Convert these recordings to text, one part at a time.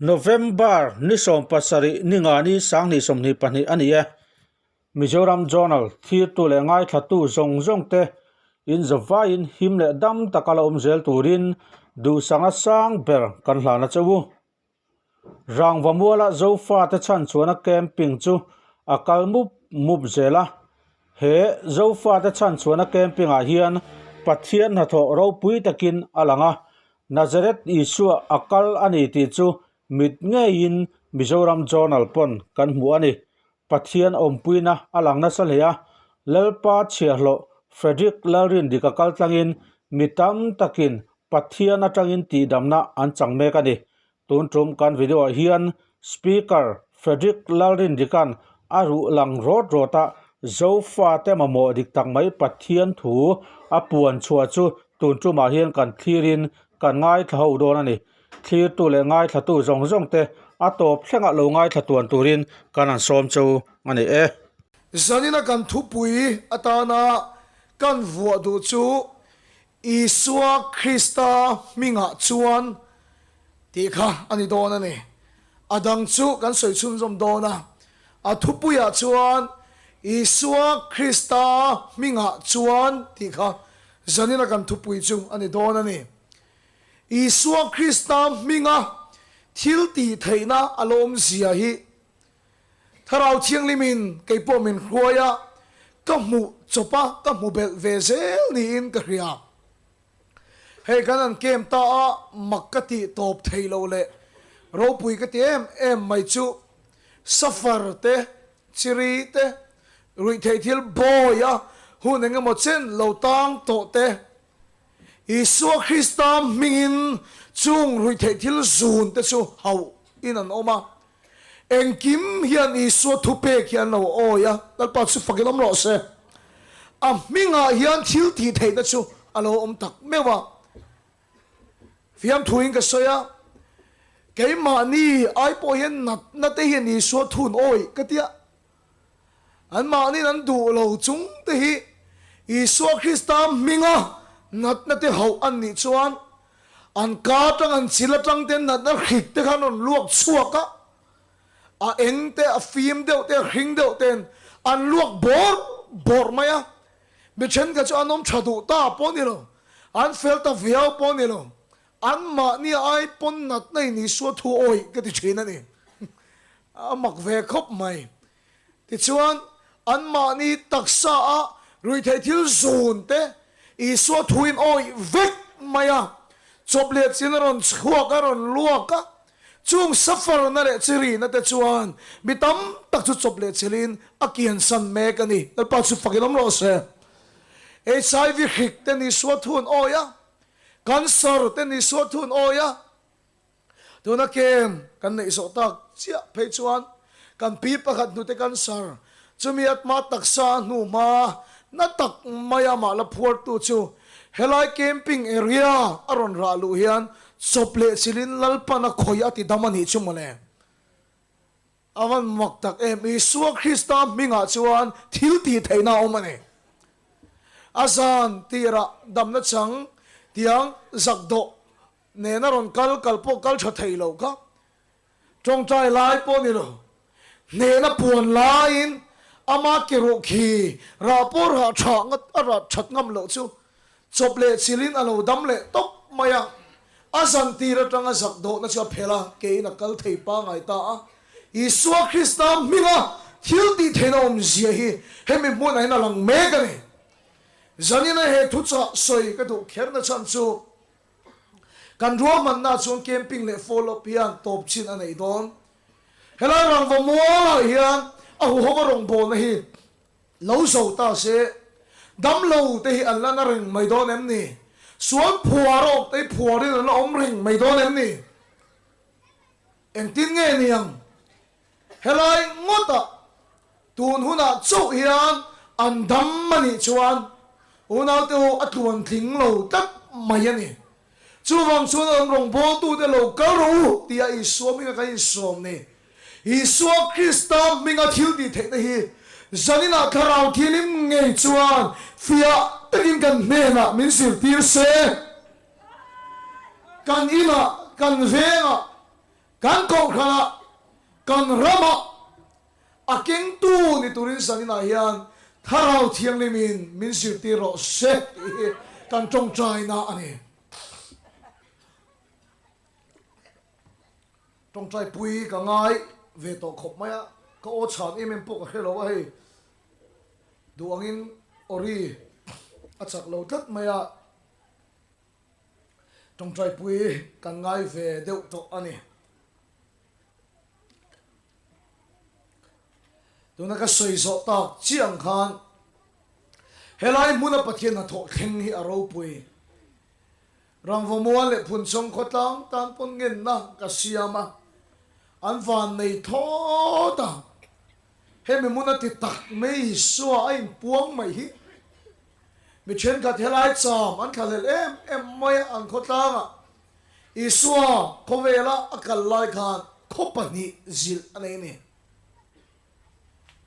November ni 17 ni nga ni 2022 a ni e. Mizoram Journal thirtu leh ngaithlatu zawng zawng te in zavaiin him leh dam taka la awm zel turin duhsanga sang ber kan hlan a che u. Rangva muala Zofate chhan chuana camping chu a kal mup mup zel a. He Zofate chhan chuana camping ah hian Pathian hnathawh ropui takin a lang a, Nazareth Isua a kal a ni tih chu mit ngeiin Mizoram Journal pawn kan hmu a ni. Pathian awmpuina a lang nasa hle a, Lalpa chhiahhlawh Frederick Lalrindika kal tlangin mi tam takin Pathian atangin tihdamna an chang mek a ni. Tun tum kan video ah hian Speaker Frederick Lalrindika'n a ruh lang rawt rawt a, Zofate mamawh dik tak mai Pathian thu a puan chhuah chu tun tumah hian kan thlirin kan ngaithla ho dawn a ni. Thlirtu leh ngaithlatu zawng zawng te a tawp thlengah lo ngaithla tuan turin kan han sawm chu a ni e. Zanina kan thupui atana kan vuah duh chu Isua Krista hmingah chuan tih kha a ni dawn a ni. A dang chu kan sawi chhunzawm dawn a. A thupuiah chuan Isua Krista hmingah chuan tih kha zanina kan thupui chu a ni dawn a ni. Isua Krista hminga thil tih theihna a lawmzia hi Thlarau Thianghlimin kei pawh min hruai a, ka hmuh chawp a, ka hmu belh ve zel niin ka hria. Hei kan han kem ta a, mak ka tih tawp thei lo leh ropui ka ti em em mai chu safar te, chiri te, ruihtheih thil bawi a hun eng emaw chen lo tang tawh te, Isua Krista hmingin chung ruihtheih thil zun te chu hauh in an awm a. Engkim hian Isua thupek hi an lo awi a, Lalpa chu fakin awm rawh se. A hmingah hian thil tih theihna chu a lo awm tak meuh a. Fiamthuin ka sawi a, keimahni ai pawh hian natna te hian Isua thun awi ka ti a. Anmahniin an duh lo chung te hi Isua Krista hminga natna te hauh an nih chuan an ka atang an chil atang te natna hrik te kha an rawn luak chhuak a, a eng te a fim deuh te a hring deuh ten an luak bawrh bawrh mai a. Mi thenkhat chu an awm tha duh ta pawh a ni lo, an fel ta viau pawh a ni lo, Anmahni ai pawn natna in Isua thu awih ka ti thin a ni. A mak ve khawp mai. Tichuan, anmahni taksa a ruihtheih thil zun te Isua thu in awih vek mai a, chawp leh chin a rawn chhuak a rawn luak a, chung safarna leh chirihna te chuan mi tam tak chu chawp leh chilhin a kiansan mek a ni. Lalpa chu fakin awm rawh se. HIV hrik ten Isua thu an awih a, Cancer te ni suat thun awi a, tuna kem kan neih zawh tak chiah phei chuan kan pi pakhat hnute cancer chumi atma taksa a hnu hma na tak mai a mah la phuartu chu helai camping area a rawn rah luh hian chawp leh chilhin Lalpan a khawih a ti dam a nih chu mawle. A van mak tak em! Isua Krista hmingah chuan thil tih theihna a awm a ni. A zan tirah damna chang tiang zak dawh nena rawn kal kal pawh kal tha thei lo kha tawngtai lai pawh ni lo. Hnehna puan laiin ama ke ruh khi rah pawh rah tha a rah that ngam loh chu Chawp leh chilhin a lo dam leh tawp mai a, a zan tir atanga zak dawhna chu a phel a, keiin a kal thei pangai ta a. Isua Krista hminga thil tih theihna awmzia hi hemi hmunah hian a lang mek a ni. Zanina he thuchah sawi ka duh kherna chhan chu kan ruahmanna chuan camping leh follow up hian tawp chin a nei dawn. Helai rangva mualah hian a huhova rawngbawlna hi Lo zo ta se, damlo te hi an la na reng mai dawn em ni? Sual phuar awk te hi phuarin an la awm reng mai dawn em ni? Engtin nge niang? Helai ngawtah tun hunah chauh hian an dam a nih chuan unaute ho a tluan tling lo tlat mai a ni. Chuvang chuan an rawngbawltute lo kal rawh u tia Isua hminga kan insawm ni. Isua Krista hminga thil tih theihna hi zaninah Thlarau Thianghlim ngei chuan fiah takin kan hnenah min zirtir se. Kan inah, kan vengah. Kan kohhranah, kan ramah a kengtu ni turin zaninah hian Thlarau Thianghlimin min zirtir rawh se tih hi kan tawngtaina a ni. Tawngtaipui ka ngai ve tawh khawp mai a, ka aw chhan em em pawh ka hre lo a hei. Duh angin awri a chak lo tlat mai a. Tawngtaipui kan ngai ve deuh tawh a ni. Tuna ka sawi zawh tak chiah ang khan helai hmuna Pathian hnathawh thleng hi a ropui. Rangvamual leh Phunchawng khawtlang tan pawn ngenna ka siam a, an van nei thlawt a. Hemi hmuna ti tak mai Isua a inpuang mai hi Mi thenkhat helai cham an thlahlel em em mai a, an khawtlangah Isua khawvela a kal lai khan khaw pahnih zilh a nei a ni.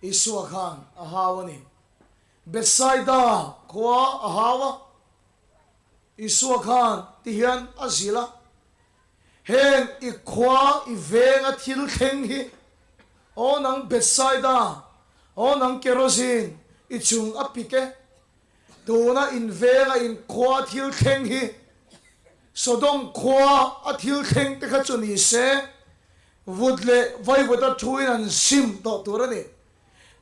Isua khan a hau a ni. Bethsaida khua a hau a, Isua khan tihian a zilh a, Heng i khua i venga thil thleng hi, aw nang Bethsaida, aw nang Kerozin, i chung a pik e. Tuna in venga in khua thil thleng hi, Sodom khua a thil thleng te kha chu ni se, vut leh vaivut a thuin an sim tawh tur a ni.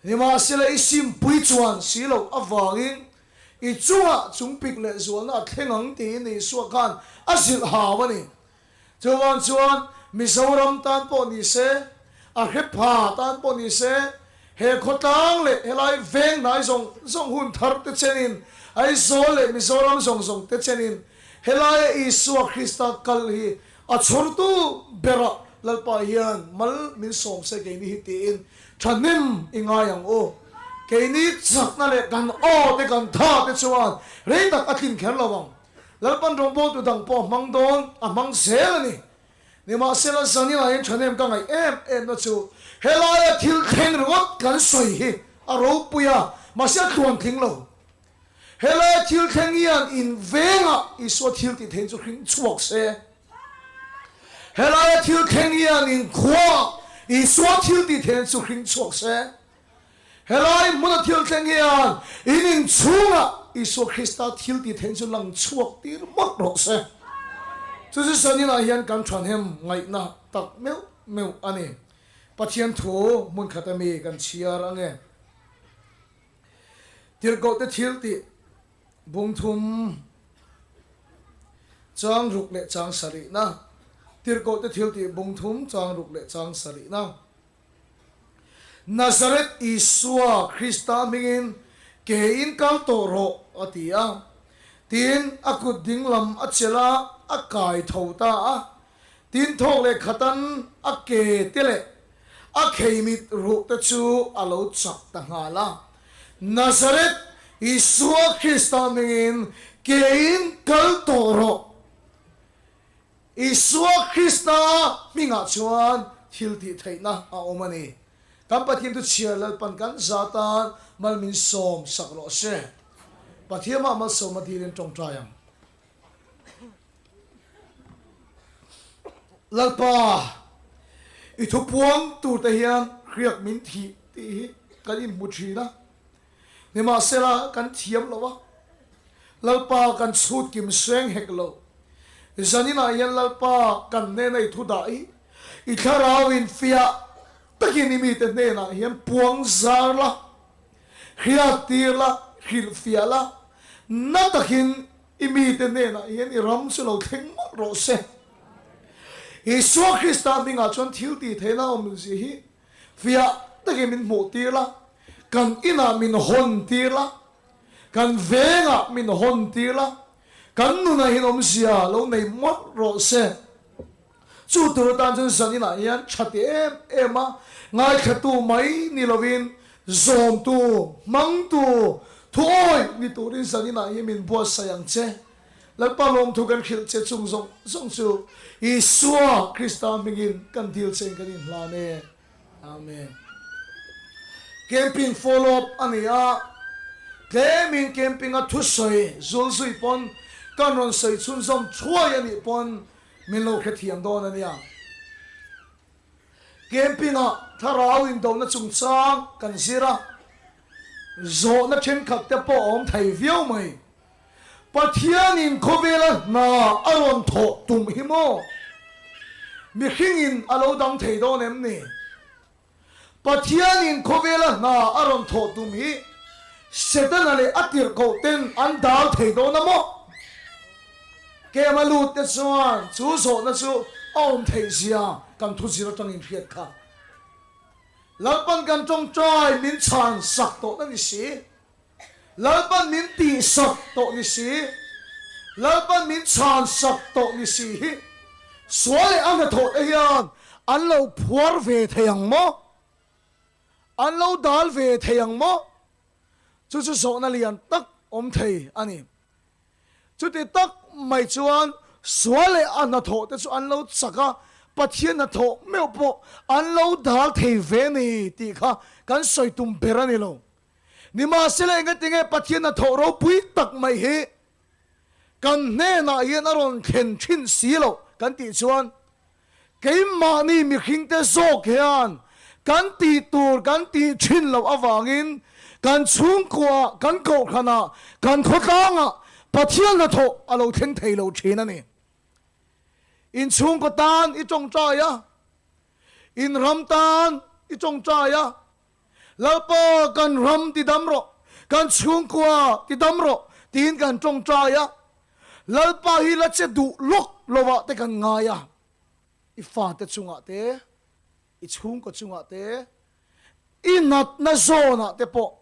Nimahsela i simpui chuan si loh avangin i chungah chung pik leh zualna a thleng ang tiin Isua khan a zilh hau a ni. Chuvang chuan Mizoram tan pawh ni se, a hrepha tan pawh ni se, he khawtlang leh helai veng hnai zawng zawng hun thar te chenin, Aizawl leh Mizoram zawng zawng te chenin helaia Isua Krista kal hi A chhawrtu berah Lalpa hian mal min sawm se keini hi tiin thahnem i ngai ang u. Keini chakna leh kan aw te kan tha te chuan rei tak a tlin kher lo ang. Lalpan rawngbawltu dang pawh a hmang dawn, a hmang zel a ni. Nimahsela zanin ah hian thahnem ka ngaih em em na chu helaia thil thleng ringawt kan sawi hi a ropui a, mahse a tluan tling lo. Helai thil thleng hian in vengah Isua thil tih theih chu hring chhuak se. Helaia thil thleng hian in khuaah Isua thil tih theih chu hring chhuak se. Helai hmuna thil thleng hian in inchhungah Isua Krista thil tih theih chu lang chhuak tir mawlh rawh se. Chu chu zaninah hian kan thahnem ngaihna tak meuh meuh a ni. Pathian thu hmun khat ami kan chhiar ange. Tirhkohte thil tih bung thum chang ruk leh chang sarihna Tirhkohte thil tih bung thum chang ruk leh chang sarihna Nazareth Isua Krista hmingin ke in kal tawh rawh a ti a. Tin, a kut dinglam a chelh a, a kai tho ta a. Tin thawk leh khatan a ke te leh a kheimit ruh te chu a lo chak ta nghal a. Nazareth Isua Krista hmingin kein kal tawh rawh. Isua Krista hmingah chuan thil tih theihna a awm a ni. Kan Pathian chu chhiar Lalpan kan za tan mal min sawm sak rawh se. Pathiamah malsawma dilin tawngtai ang. Lalpa, i thupuang turte hian hriak min thih tih hi kan inhmu thin a, nimahsela kan thiam lo a, Lalpa kan chhut kim seng hek lo. Zaninah hian Lalpa kan hnena i thu dah hi i thlarau in fiah takin i mite hnenah hian puang zar la, hriat tir la, hrilhfiah la, na takin I mite hnenah hian i ram chu lo thleng mawlh rawh se. Isua Krista hmingah chuan thil tih theihna awm zia hi fiah takin min hmuh tir la, kan inah min hawn tir la, kan vengah min hawn tir la, kan nunah hian awmzia lo nei mawlh rawh se. Chu tur atan chuan zan inah hian tha ti em em a, ngaithlatu mai ni lovin zawmtu, hmangtu, thuawi ni turin zan inah hian min buatsaih ang che. Lalpa lawmthu kan hrilh che chung zawng zawng chu Isua Krista hmingin kan dil che in kan inhlan e. Amen. Camping follow up a ni a, tlemin camping a thusawi zulzui pawn kan rawn sawi chhunzawm thuai a nih pawn min lo hrethiam dawn a nia. Camping-ah thlarau indona chungchang kan zir a, zawhna thenkhat te pawh a awm thei viau mai. Pathianin khawvela hna a rawn thawh tum hi maw? Mihringin a lo dang thei dawn em ni? Pathianin khawvela hna a rawn thawh tum hi Setana leh a tirhkoh ten an dal thei dawn a maw? Kema lut te chuan chu zawhna chu a awm theih zia kan thu zir atangin hriat kha. Lalpan kan tawngtai min chhan sak tawh na ni si. Lalpan min tihsak tawh ni si, Lalpan min chhansak tawh ni si hi sual leh a hnathawh te hian an lo phuar ve thei ang maw? An lo dal ve thei ang maw? Chu chu zawhna lian tak awm thei a ni. Chuti tak mai chuan sual leh a hnathawh te chu an lo chak a, Pathian hnathawh meuh pawh an lo dal thei ve ni tih kha kan sawi tum ber a ni lo. Nimahsela engatinge Pathian hnathawh ropui tak mai hi kan hnenah hian a rawn thlen thin si loh kan tih chuan keimahni mihringte zawk hian kan tih tur kan tih thin loh avangin kan chhungkuaah, kan kohhranah, kan khawtlangah Pathian hnathawh a lo thleng thei lo thin a ni. In chhungkaw tan i tawngtai a, in ram tan i tawngtai a, Lalpa kan ram ti dam rawh, kan chhungkua ti dam rawh tiin kan tawngtai a, Lalpa hi la che duh lawk lovah te kan ngai a, i fate chungah te, i chhungkaw chungah te, i natna zawnah te pawh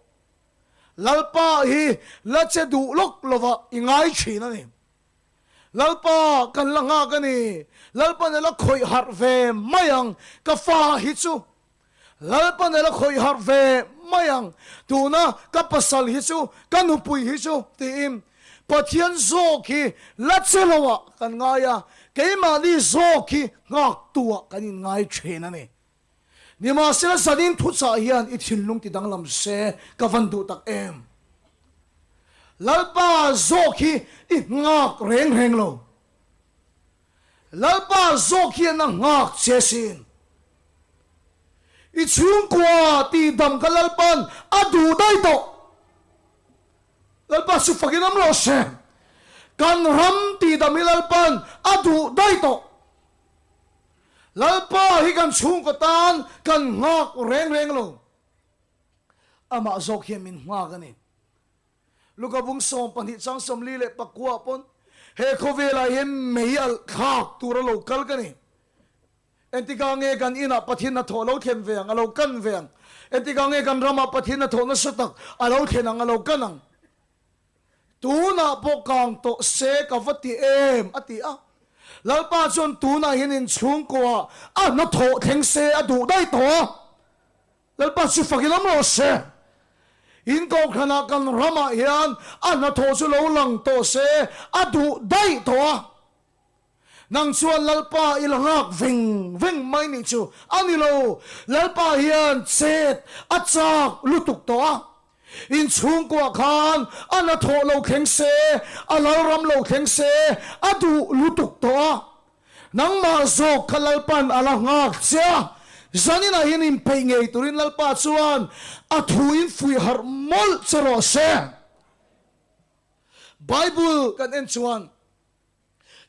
Lalpa hi la che duh lawk lovah i ngai thin a ni. Lalpa kan la nghak a ni, Lalpa nela khawih harh ve mai ang ka fa hi chu. Lalpa nela khawih harh ve mai ang, tuna ka pasal hi chu, ka nupui hi chu tiin Pathian zawk hi la che loah kan ngai a, keimahni zawk hi nghaktuah kan inngai thin a ni. Nimahsela zanin thuchah hian i thinlung ti danglam se ka van duh tak em. Lalpa zawk hi i nghak reng reng lo. Lalpa zawk hian a nghak che sin. I chhungkua tihdam kha Lalpa'n a duh daih tawh. Lalpa chu fakin awm rawh se. Kan ram tihdam hi Lalpa'n a duh daih tawh. Lalpa hi kan chhungkaw tan kan nghak reng reng lo. Amah zawk hian min nghak a ni. Luka bung 12 chang 49 pawn he khawvelah hian mei alh thlak tur a lo kal ka ni. Entikah nge kan inah Pathian hnathawh a lo thlen ve ang, a lo kan ve ang? Entikah nge kan ramah Pathian hnathawh nasa tak a lo thlen ang, a lo kan ang? Tunah pawh kang tawh se ka va ti em? a ti a. Lalpa chuan tunah hian inchhungkuaah a hnathawh thleng se a duh daih tawh a. Lalpa chu fakin awm rawh se. In kohhranah kan ramah hian a hnathawh chu lo lang tawh se a duh daih tawh a. Nang chuan Lalpa i la nghak veng veng mai nih chu a ni lo. Lalpa hian chet a chak lutuk tawh a. In chhungkuah khan a hnathawh lo thleng se, a lalram lo thleng se a duh lutuk tawh a. Nangmah zawk kha Lalpan a la nghak che a, zaninah hian inpeih ngei turin Lalpa chuan a thu in fuih harh mawlh che rawh se. Bible kan en chuan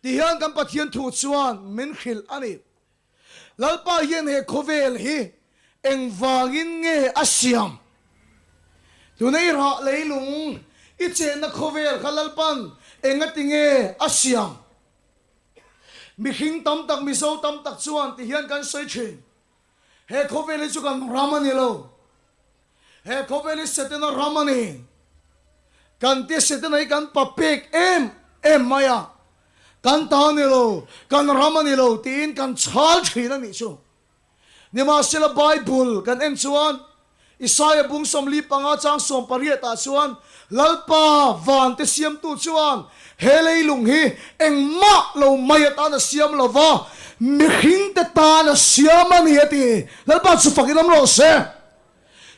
tihian kan Pathian thu chuan min hrilh a ni. Lalpa hian he khawvel hi engvangin nge a siam? Tuna i rah leilung i chenna khawvel kha Lalpan engati nge a siam? Mihring tam tak, Mizo tam tak chuan ti hian kan sawi thin. He khawvel hi chu kan ram a ni lo. He khawvel hi Setana ram a ni. Kan tia Setana hi kan pa pek em em mai a. Kan ta a ni lo, kan ram a ni lo tiin kan chhal thin a nih chu. Nimahsela Bible kan en chuan Isaia bung 45 chang 18 ah chuan Lalpa vante siamtu chuan he leilung hi engmah lo mai atan a siam lo va, mihringte tan a siam a ni a ti. Lalpa chu fakin awm rawh se.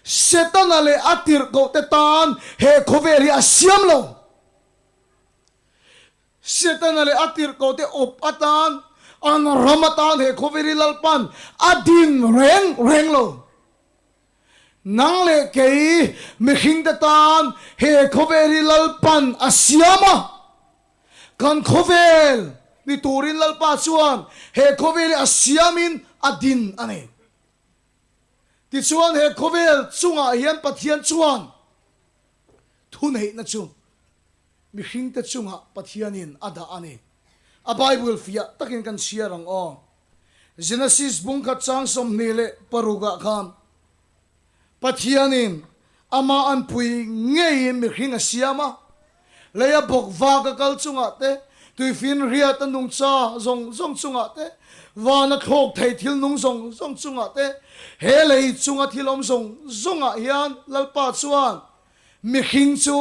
Setana leh a tirhkohte tan he khawvel hi a siam lo. Setana leh a tirhkohte awp atan, An ram atan he khawvel hi Lalpan a din reng reng lo. Nang leh kei mihringte tan he khawvel hi Lalpan a siam a. Kan khawvel ni turin Lalpa chuan he khawvel hi a siamin a din a ni. Tichuan he khawvel chungah hian Pathian chuan thuneihna chu mihringte chungah Pathianin a dah a ni. A Bible fiah takin kan chhiar ang aw. Genesis bungkhat chang 26 ah khan Pathianin amah anpui ngeiin mihring a siam a, leia bawk vak a kal chungah te, tuifinriat a nungcha zawng zawng chungah te, vana thlawk thei thil nung zawng zawng chungah te, he lei chunga thil awm zawng zawngah hian Lalpa chuan mihring chu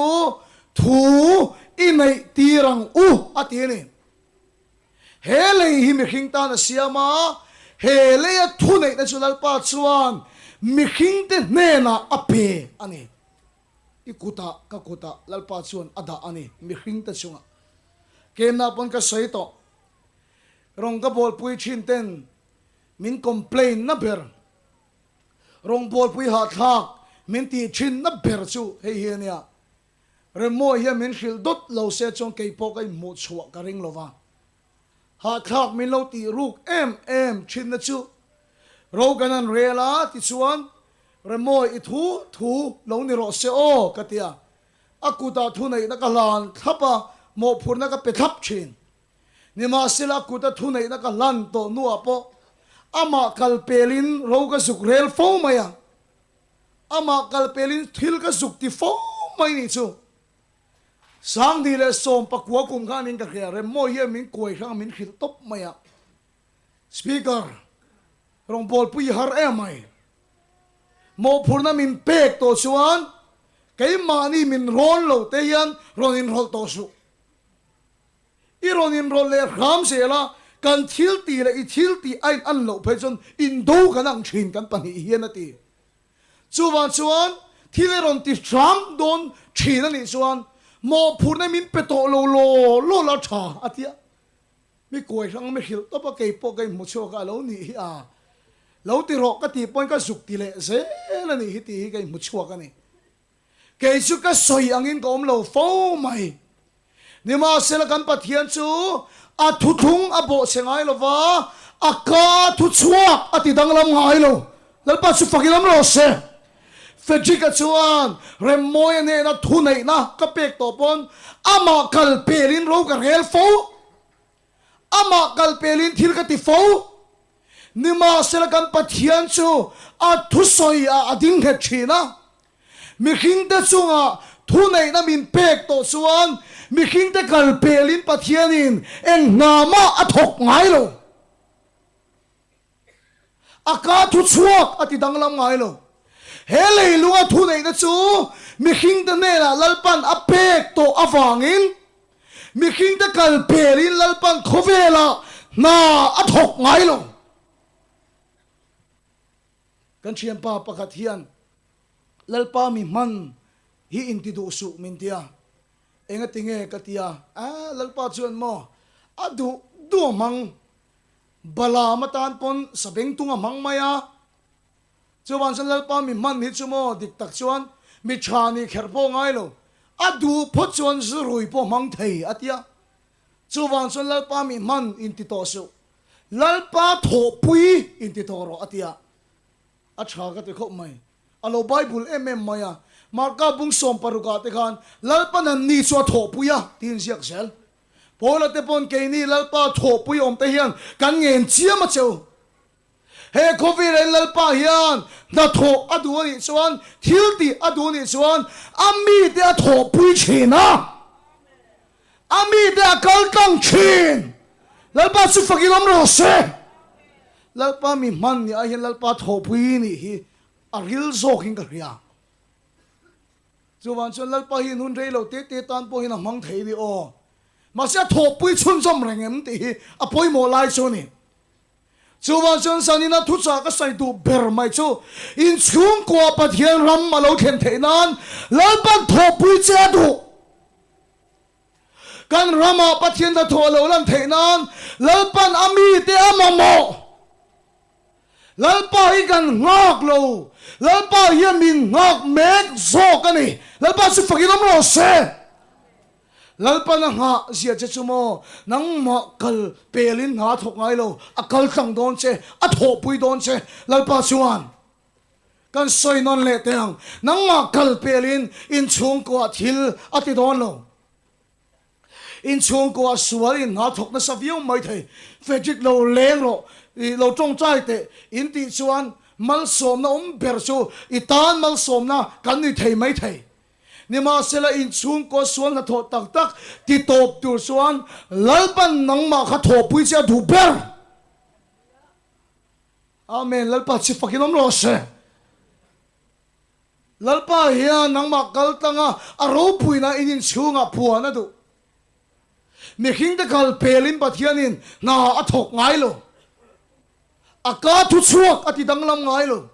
thu i neih tir ang u a ti a ni. He lei hi mihring tan a siam a, he leia thuneihna chu Lalpa chuan mihringte hnenah a pe a ni. I kutah, ka kutah Lalpa chuan a dah a ni, mihringte chungah. Kemna pawn ka sawi tawh. Rawng ka bawlpui thin ten min complain na ber, rawng bawlpui hahthlak min tih thin na ber chu hei hi a nia. Remmawi hian min hrilh dawt lo se chuan kei pawh ka inhmuh chhuah ka ring lo va. Hahthlak min lo tih ruk em em thinna chu ro kan han rel a, tichuan Remmawi i thu thu lo ni rawh se aw ka ti a. A kutah thuneihna ka hlan thlap a, mawhphurhna ka pe thlap thin. Nimahsela a kuta thuneihna ka hlan tawh hnuah pawh amah kalpelin ro ka zuk rel fo mai a. Amah kalpelin thil ka zuk ti fo mai nih chu. 2019 kum khanin ka hria, Remmawi hian min kuai hrang min hrilh tawp mai a. Speaker, rawngbawlpui i har em mai. Mawhphurhna min pek tawh chuan keimahni min rawn lo te hian rawn inrawlh tawh suh. I rawn inrawlh leh hram zel a, kan thil tih leh i thil tih a in an loh phei chuan indo kan ang thin kan pahnih hian a ti. Chuvang chuan thil i rawn ti hram dawn thin a nih chuan mawhphurhna min pe tawh lo law law la tha a ti a. Mi kuai hrang mi hrilh tawp a kei pawh ka inhmu chhuak a a lo nih hi a lo ti rawh ka tih pawhin ka zuk ti leh zel a nih hi tih hi ka inhmu chhuak a ni. Kei chu ka sawi angin ka awm lo fo mai. Nimahsela kan Pathian chu a thuthlung a bawhchhe ngai lo va, a ka thu chhuak a ti danglam ngai lo. Lalpa chu fak i lam rawh se. Frederick-a chuan Remmawia hnena thuneihna ka pek tawh pawn amah kal pelin ro ka rel fo. Amah kal pelin thil ka ti fo. Nimahsela kan Pathian chu a thusawi ah a ding nghet thin a. Mihringte chunga thuneihna min pek tawh chuan mihringte kal pelin Pathianin eng hna mah a thawk ngai lo. A ka thu chhuak a ti danglam ngai lo. He leilunga thuneihna chu mihringte hnenah Lalpan a pek tawh avangin mihringte kal pelin Lalpan khawvelah hna a thawk ngai lo. Kan thianpa pakhat hian Lalpa mi hman hi inti duh suh min ti a, engati nge ka ti a, Lalpa chuan maw a duh duh a hmang Balaam atan pawn sabengtung a hmang mai a, chuvang chuan Lalpa mi hman hi chu maw dik tak chuan mi tha nih kherh pawh ngai lo, a duh phawt chuan zurui pawh hmang thei a ti a, chuvang chuan Lalpa mi hman inti tawh suh, Lalpa thawhpui inti tawh rawh a ti a, a tha ka ti khawp mai. A lo Bible em em mai a, Marka bung 16 ah te khan Lalpa nanni chu a thawhpui a tiin ziak zel. Paula te pawn keini Lalpa thawhpui awm te hian kan ngen chiam a cheu. He khawvela in Lalpa hian hnathawh a duh a nih chuan, thil tih a duh a nih chuan a mite a thawhpui thin a, a mite a kal tlang thin. Lalpa chu fakin awm rawh se. Lalpa mi hman ni ai hian Lalpa thawhpui nih hi a ril zawkin ka hria. Chuvang chuan Lalpa hi hun rei lo te te tan pawh hian a hmang thei ni aw. Mahse a thawhpui chhunzawm reng em tih hi a pawimawh lai chu a ni. Chuvang chuan zanina thuchah ka sawi duh ber mai chu inchhungkua Pathian ram a lo thlen theih nan Lalpan thawhpui che a duh. Kan ramah Pathian hnathawh a lo lan theih nan Lalpan a mite a mamawh. Lalpa hi kan nghak lo, Lalpa hian min nghak mek zawk a ni. Lalpa chu fakin awm rawh se. Lalpan a nghah zia che chu maw, nangmah kal pelin hna a thawk ngai lo, a kal tlang dawn che, a thawhpui dawn che. Lalpa chuan kan sawi nawn leh teh ang, nangmah kal pelin inchhungkuah thil a ti dawn lo. Inchhungkuah sual in hna thawk nasa viau mai thei. Frederick lo leng rawh, i lo tawngtai teh in tih chuan malsawmna awm ber chu i tan malsawmna kan ni thei mai thei. Nimahsela inchhungkuah sual hnathawh tak tak ti tawp tur chuan Lalpan nangmah kha thawhpui che a duh ber. Amen, Lalpa chi fakin awm rawh se. Lalpa hian nangmah kal tlanga a ropuina in inchhungah puan a duh. Mihringte kal pelin Pathianin hna a thawk ngai lo. A ka thu chhuak a ti danglam ngai lo.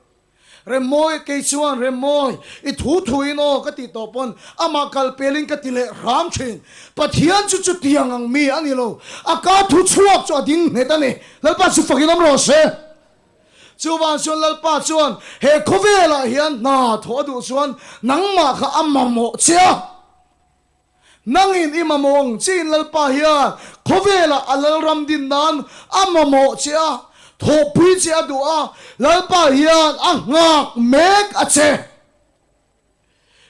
Remmawi, kei chuan Remmawi, i thu thuin aw ka tih tawh pawn amah kal pelin ka ti leh hram thin. Pathian chu chutiang ang mi a ni lo. A ka thu chhuak chu a ding nghet a ni. Lalpa chu fakin awm rawh se. Chuvang chuan Lalpa chuan he khawvelah hian hna thawh a duh chuan nangmah kha a mamawh che a. Nangin i mamawh ang chiin Lalpa hian khawvelah a Lalram din nan a mamawh che a, thawhpui che a duh a, Lalpa hian a nghak mek a che.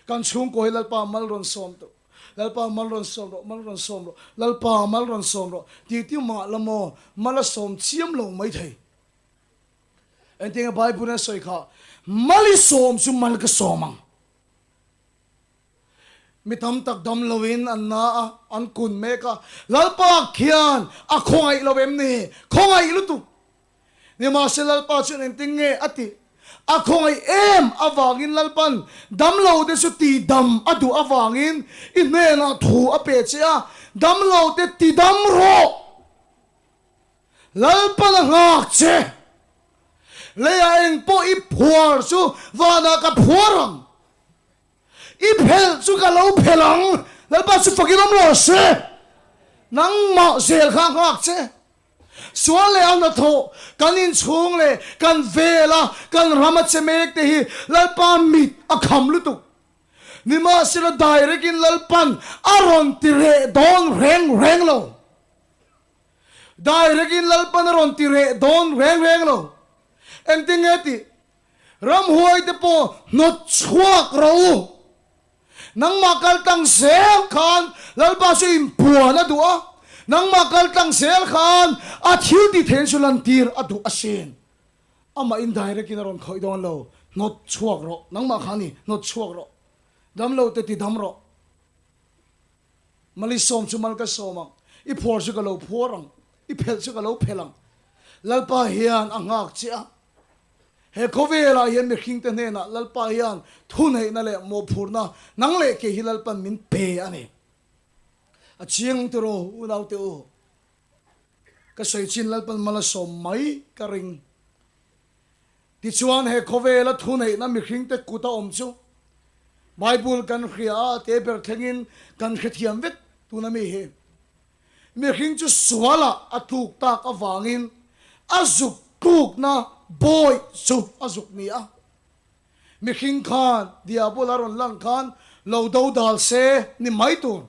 Kan chhungkaw hi Lalpa mal rawn sawm tawh. Lalpa mal rawn sawm rawh, mal rawn sawm rawh, Lalpa mal rawn sawm rawh tih tiu mah la maw, mal a sawm chiam lo maithei. Engtiang Bible in a sawi kha, mal i sawm chu mal ka sawm ang. Mi tam tak dam loin an na a, an kun mek a, Lalpa khian a khawngaih lo em ni? Khawngaih lutuk! Nimahse Lalpa chuan engtin nge a tih? A khawngaih em avangin Lalpan damlote chu tidam a duh avangin i hnenah thu a pe che a, damlote tidam rawh! Lalpan a nghak che. Leiah eng pawh i phuar chu vanah ka phuar ang. I phelh chu ka lo phelh ang. Lalpa chu fakin awm rawh se. Nangmah zel kha a nghak che. Sual leh a hnathawh, kan inchhung leh kan vela kan ram a che mek te hi Lalpa mit a kham lutuk. Nimahsela direct in Lalpan a rawn ti reh dawn reng reng lo. Direct in Lalpan a rawn ti reh dawn reng reng lo. Engtin nge tih? Ramhuai te pawh hnawt chhuak rawh u. Nangmah kal tlang zel khan Lalpa chu inpuan a duh a, nangmah kal tlang zel khan a thil ti theihna chu lantir a duh asin. Amah in direct in a rawn khawih dawn lo, hnawt chhuak rawh, nangmah kha ni, hnawt chhuak rawh. Damlo te ti dam rawh. Mal i sawm chu mal ka sawm ang, i phuar chu ka lo phuar ang, i phelh chu ka lo phelh ang. Lalpa hian a nghak che a. He khawvelah hian mihringte hnenah Lalpa hian thuneihna leh mawhphurhna nang leh kei hi Lalpan min pe a ni. A chiang tiraw unaute u? Ka sawi chin Lalpan mal a sawm mai ka ring. Tichuan he khawvela thuneihna mihringte kut a awm chu Bible kan hria a, te ber thlengin kan hrethiam vek tuna mi hi. Mihring chu sualah a tluk tak avangin a zuk tlukna bawih chu a zuk ni a. Mihring khan Diabol a rawn lan khan lo do dal se ni mai tur.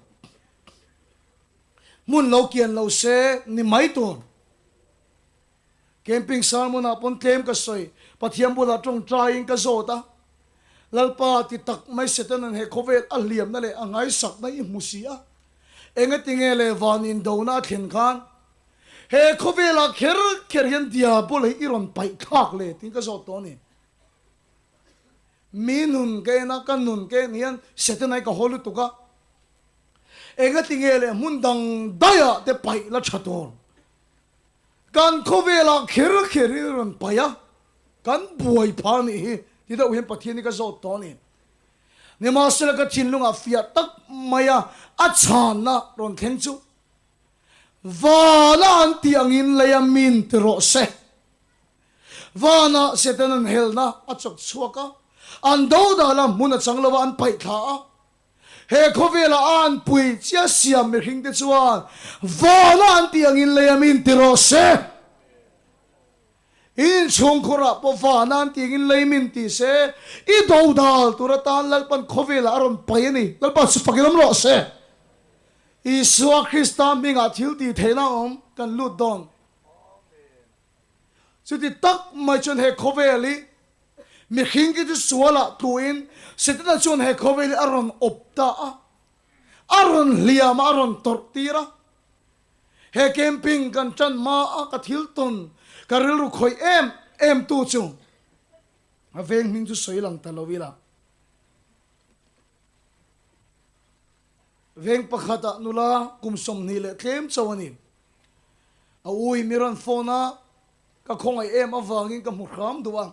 Hmun lo kian lo se ni mai tur. Camping sermon ah pawn tlem ka sawi, Pathian bulah tawngtaiin ka zawt a, Lalpa ti tak mai Setanan he khawvel a hliamna leh a ngaisakna i hmu si a, engatinge le van indona a thlen khan he khawvelah kher kher hian diabol hi i rawn paih thlak le tiin ka zawt tawh a ni. Mi nun ka en a, ka nun ka en hian Setana hi ka haw lutuk a, engatinge le hmun dang daihah te paih la tha tur. Kan khawvelah kher kher in rawn paih a, kan buai phah a nih hi ti deuh hian Pathian hi ka zawt tawh a ni. Nimahsela ka thinlungah fiah tak maia a chhanna rawn thleng chu Vana an tih angin leia min ti rawh se. Vana Satan an helna a chawk chhuak a, an dodal a, hmun a chang lo a, an paih thla a. He khawvela a anpui chia siam mihringte chuan vana an tih angin lei a min ti rawh se. In inchhungkhurah pawh vana an tih angin lei min ti se, i dodal tur atan Lalpan khawvelah a rawn pai a ni. Lalpa chu fakin awm rawh se. Isua Krista hmingah thil tih theihna awm kan lut dawn. Chuti tak mai chuan he khawvel hi mihring ki chu sualah tluin Setana chuan he khawvel hi a rawn awp ta a, a rawn hliam a, a rawn tawrh tir a. He camping kan tan hma a ka thil tawn ka rilru khawih em em tu chu a veng hming chu sawi lang ta lo ila. Veng pakhatah nula kum 20 leh tlem chauh a ni. A ui mi rawn phone a, ka khawngaih em avangin ka hmu hram duh a.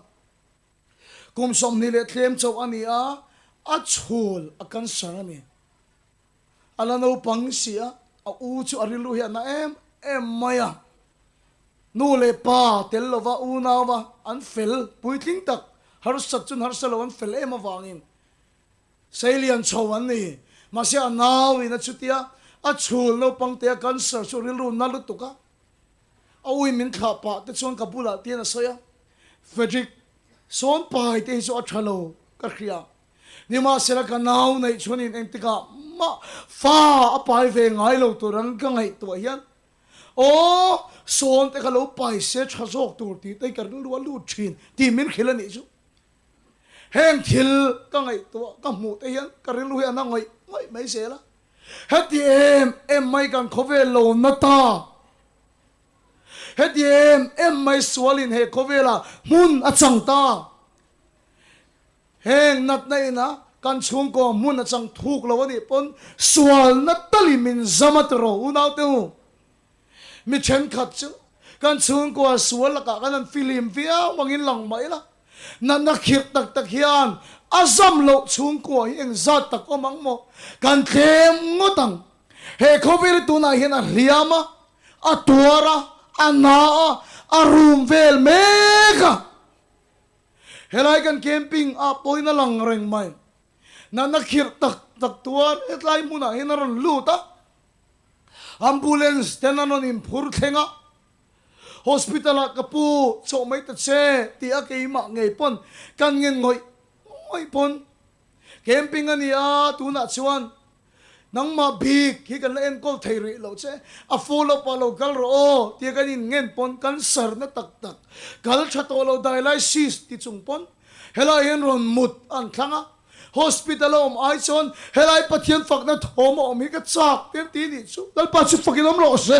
Kum 20 leh tlem chauh a ni a, a chhul a cancer a ni. A la naupang si a, a u chu a rilru hi a na em em mai a. Nu leh pa tel lova unauva an fel puitling tak, harsat chun harsa lo an fel em avangin Seilian chho an ni. Mahse a nau in a chutia a chhul naupang te a cancer chu rilru na lutuk a. A ui min thlah pah te chuan ka bulah tian a sawi a, Frederick, sawn pai te hi chu a tha lo ka hria. Nimahsela ka nau neih chuanin engtikah mah fa a pai ve ngai lo tur ang ka ngaihtuah hian aw sawn te kha lo pai se tha zawk tur tih te hi ka rilru a lut thin tih min hrilh a nih chu. Heng thil ka ngaihtuah ka hmuh te hian ka rilru hi a na ngawih ngawih mai zel a. Heti em em mai kan khawvel lo na ta. Heti em em mai sualin he khawvelah hmun a chang ta. Heng natna ina kan chhungkaw hmun a chang thuk lo a nih pawn sualna talin min zam a ti rawh unaute u. Mi thenkhat chu kan chhungkua sual lakah kan han filim viau angin lang mah ila, natna khirh tak tak hian a zam loh chhungkua hi engzat tak awm ang maw? Kan tlem ngawt ang. He khawvel hi tunah hian a hliam a, a tuar a, a na a, a rum vel mek a. Helai kan camping ah pawhin a lang reng mai. Natna khirh tak tak tuar hetlai hmunah hian a rawn lut a. Ambulance ten an rawn inphur thleng a, Hospital ah ka pu chawh mai ta che tih a keimah ngei pawn kan ngen ngawih ngawih pawn camping a ni a, tunah chuan nangmah bik hi kan la enkawl thei rih loh che, a follow up ah lo kal rawh aw tia kan in ngen pawn kan sarna tak tak kal tha tawh lo dialysis ti chung pawn helai hian rawn mut an thlang a. Hospital a awm ai chuan helai Pathian fakna thawm a awm hi ka chak te an ti nih chu. Lalpa chu fakin awm rawh se.